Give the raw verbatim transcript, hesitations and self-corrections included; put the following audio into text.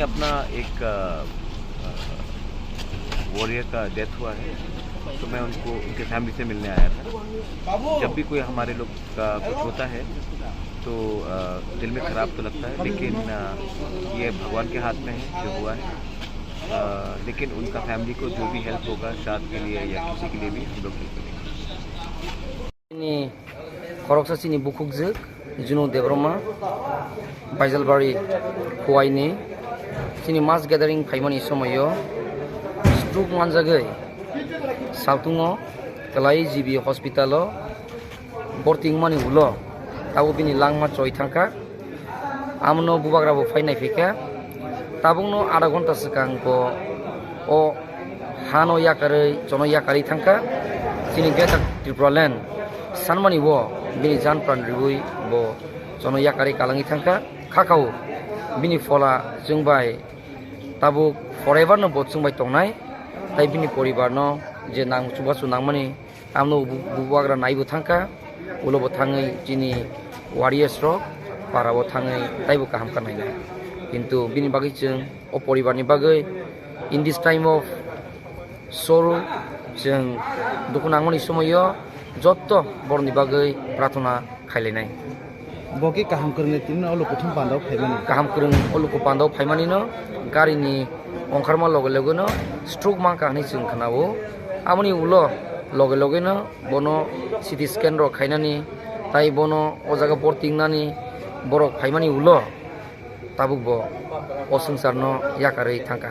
अपना एक वॉरियर का डेथ हुआ है, तो मैं उनको, उनके फैमिली से मिलने आया था। जब भी कोई हमारे लोग का कुछ होता है तो अ, दिल में खराब तो लगता है, लेकिन अ, ये भगवान के हाथ में है जो हुआ है। अ, लेकिन उनका फैमिली को जो भी हेल्प होगा, श्राद्ध के लिए या किसी के लिए भी हम लोग हेल्प करेंगे। Chini khoroksa chini bukhukjwk Junu Debbarma, Baijalbari, Khuaini. Chini mass gathering phaimani somoio stroke manjagwi saltungo kwlai G B hospital o borti wngmani ulo tabuk bini langma choi thangkha. Amono bubagra bo phai naiphikha. Tabukno adha ghonta swkang bo o hano yakarwi, chono yakarwi thangkha. Chini Greater Tripura Land sanmani o bini jan pran riwi bo chono yakarwi kalangwi thangkha. Khakhao bini phola chwng bai tabuk forever no bo chwng bai tongnai. Tai bini poribar no je nang chubachu nangmani, tamno bu-, bubagra naibo thangkha, ulo bo thangwi chini warriors rok para o thangwi taibo kaham kha nainai. Kintu bini bagwi chwng o poribar ni bagwi in this time of sorrow chwng dukhu nangmani somoio jotto borokni bagwi prathana khailainai. Bo khe kaham kwrwngni tini o lukuthum pandao phaimani. Kaham kwrwng o luku pandao phaimanino garini ongkharma loge logeno stroke mankha hinwi chwng khnao. Aboni ulo loge logeno bono C T scan rok khainani, tai bono o jaga borti wngnani borok phaimani ulo tabuk bo o swngcharno yakarwi thangkha.